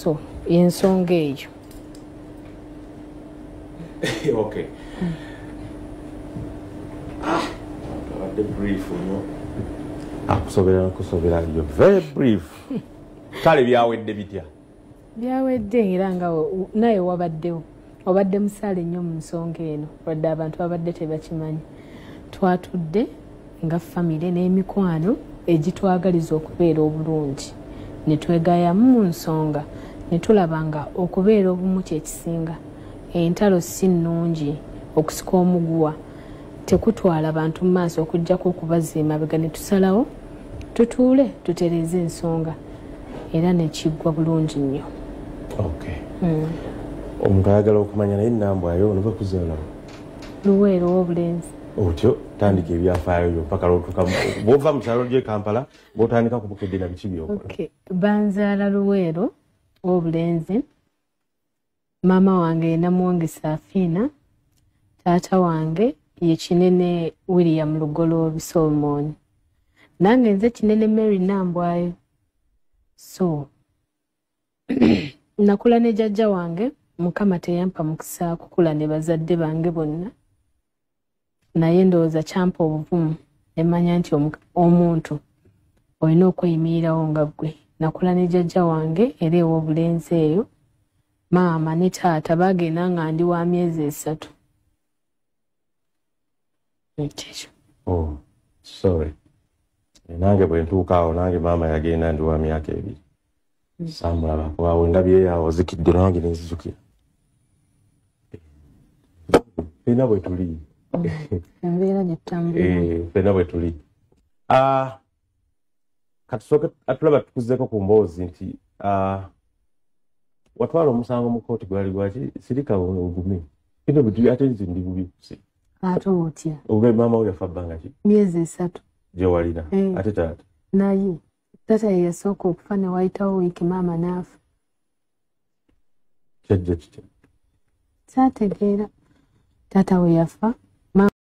So yensonga eyo. Okay. Abadde brief nnyo, akusobera nkusobera, you're very brief. Kale byawedde bitya? Byawedde era nga naye wabaddewo, obadde musaale nnyo mu nsonga eno, wadde abantu babadde tebakimanyi. Twatudde nga famire n'emikwano egitwagaliza okubeera obulungi, ne twegayamu mu nsonga, ne tulaba nga okubeera obumu kyekisinga. Entalo si nnungi, okusika omuguwa tekutwala bantu mu maaso okuggyako okubazza emabega. Ne tusalawo tutuule tutereeze ensonga, era nekiggwa bulungi nnyo. Okay. Omuntu ayagala okumanya naye Nambwayo onova kuzaalawo? Luweero w'obulenzi. Otyo tandika ebyafaayo byo mpaka lwotuuka bwova mu kyalo gy'e Kampala, bwotandika kubukedde na biki byokola. Okay. Banzaala Luweero w'obulenzi. Maama wange ye Namuwonge Saafiina, taata wange ye Kinene William Lugoloobi Solomon, nange nze Kinene Mary Nambwayo. So nakula ne jjajja wange. Mukama teyampa mukisa kukula ne bazadde bange bonna, naye ndowooza kyampa obuvumu nemanya nti omuntu olina okweyimirirawo nga ggwe. Nakula ne jjajja wange era ew'obulenzi eyo. Maama ne taata bagenda nga ndi wa myezi 3. Ekyo. Oh, sorry. Nange bwe ntuuka awo, nange maama yagenda ndi wa myaka 2, saamulabako. Awo ndabye awo zikidde nange nenzijukira ffenna bwe tuli. Embeera gye tutambuliramu. Ffenna bwe tuli. Katusooke atulaba tukuzeeko ku mboozi nti watwala omusango mu kooti, gwali gwaki? Sirika ogume, bino bwe ate nze ndi bubi. Ate otya? Obe maama we yafa bbanga ki? Myezi 3. Gye walina? Eh. Ate taata? Naye taata ye yasooka okufa, ne wayitawo wiiki maama n'afa. Kyajja kitya? Saategeera taata we yafa.